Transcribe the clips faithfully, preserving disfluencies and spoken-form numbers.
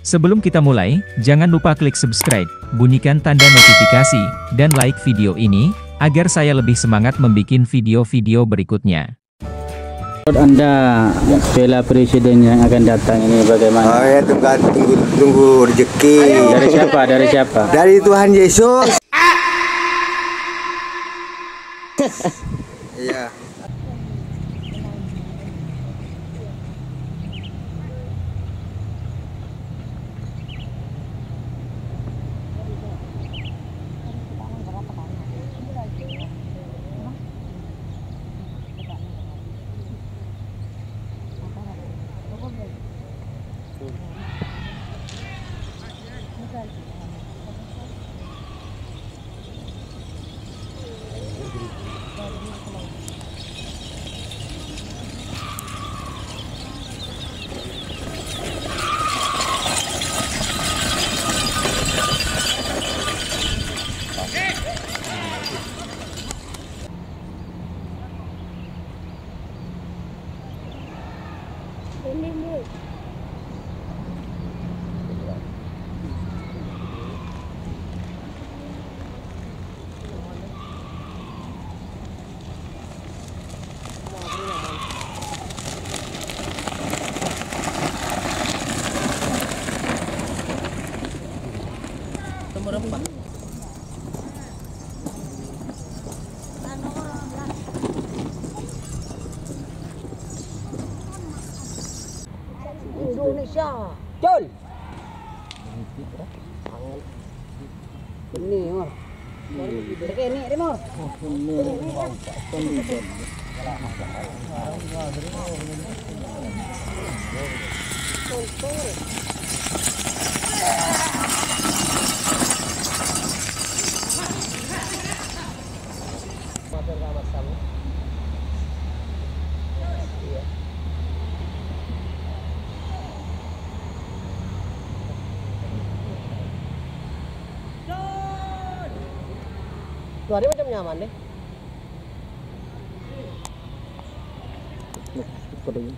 Sebelum kita mulai, jangan lupa klik subscribe, bunyikan tanda notifikasi, dan like video ini, agar saya lebih semangat membuat video-video berikutnya. Menurut Anda, piala presiden yang akan datang ini bagaimana? Oh ya, tunggu, tunggu, tunggu rezeki. Dari siapa? Dari siapa? Dari Tuhan Yesus. Iya. Nomor empat. Indonesia. Cul. Ini, Mar. Ini, ini, Mar. Luarnya macam nyaman deh. Nuk, nuk, kodong.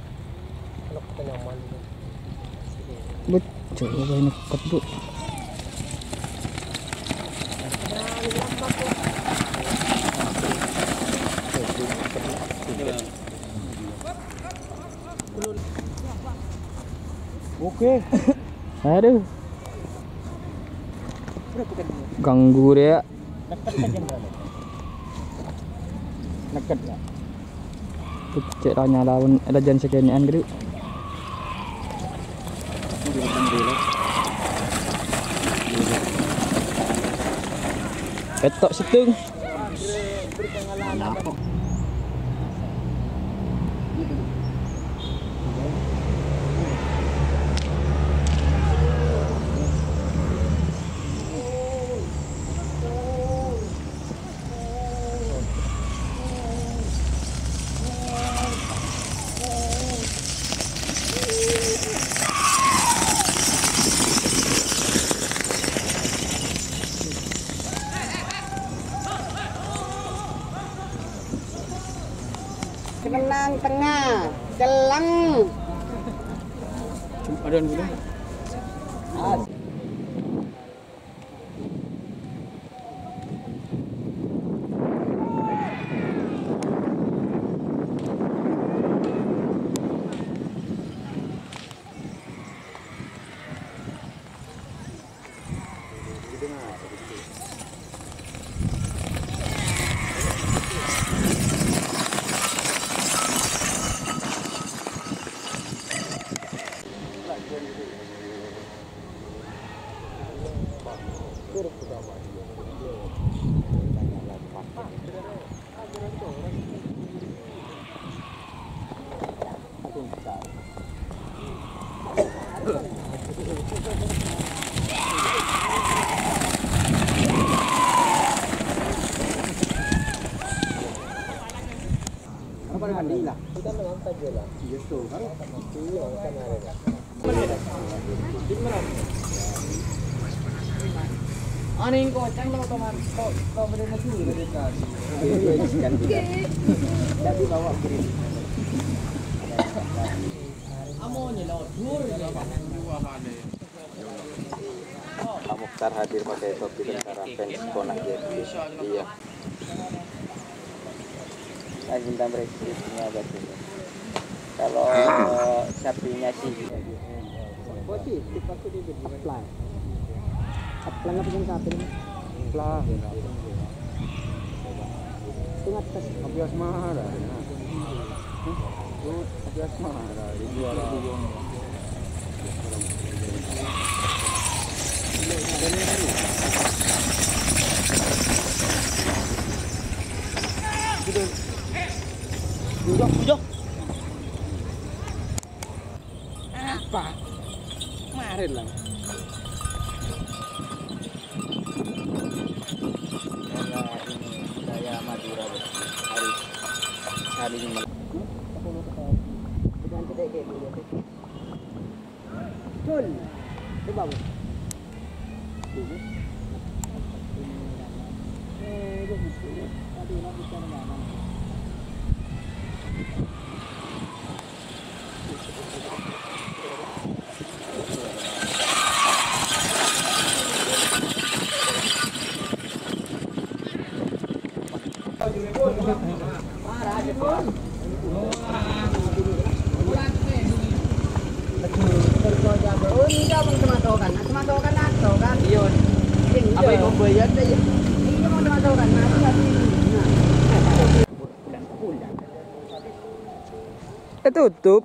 Nuk, kita nyaman gitu. Bocor, apa ini? Keduk. Oke. Aduh. Ganggu dia. Neket, ya. Cek tanya lawan rajan sekenian gitu. Petok setung. Menang tengah, celeng. Ada yang bilang? Anèng kocang lo, teman. To, to beri nasi. Jadi bawa beri. Amo nyelodor. Hadir pakai topi tentara fans Kona J P. Iya. Lagi bintang berikutnya apa tuh? Kalau sapinya sih. Positif aku di apply. Apply apa yang sapi? Apply. Itu ngates. Kopi asmara. Kopi asmara. Juara. Bujang, bujang. Apa? Kemarin lah. Karena ini budaya Madura, Bos. Harus saling mel- Betul. Coba, Bos. Oh, iya, Bang, sematokan. Sematokan atau kan? Iya. Apa yang membayar saya? Iya, Bang, sematokan. Nah, itu tadi. Nah. Eh, tutup.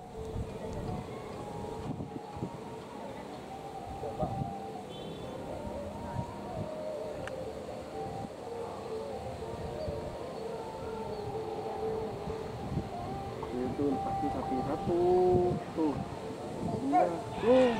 Itu pasti sapi satu. Tuh. Iya. Tuh.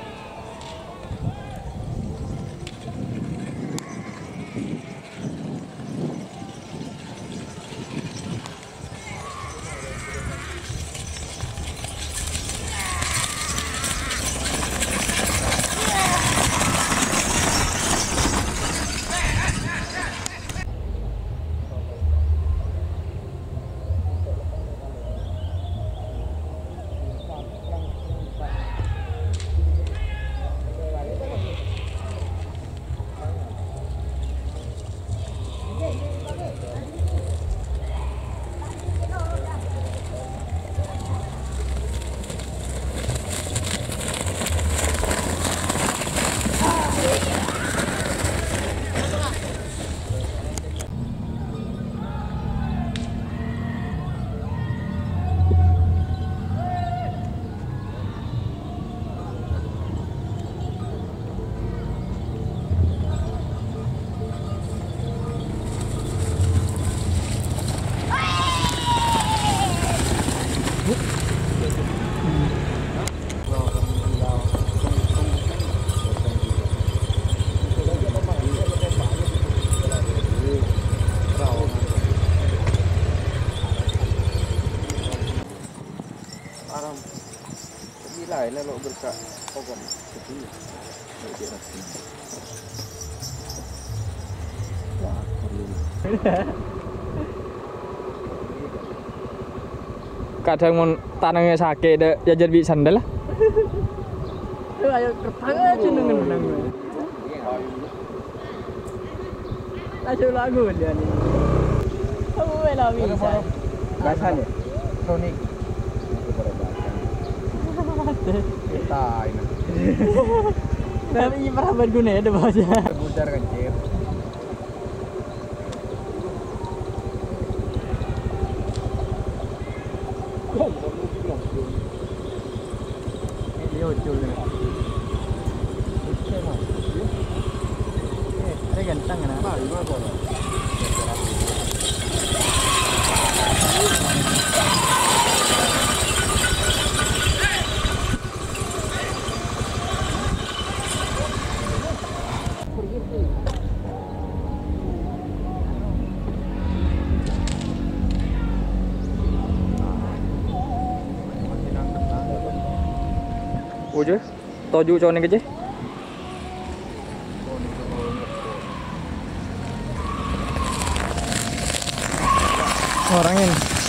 Aram. Gila, ini lo berka pokok sedih. Kadhâng mon tanangnga sakè', dâ', jhâjhâr bi' sandal, lah. Ayo, kertang aja neng-neng. Aja lagu dia nih. Oh, lah bisa. Basah ya? Sonic. Kita ini. Tapi ini pernah berguna ya, ada bahasa. Bujar kan, Cip? Ini dia ucul nih. Eh, ada ganteng, nah. Ojâ, toju' conèng kèjâ. Orangin.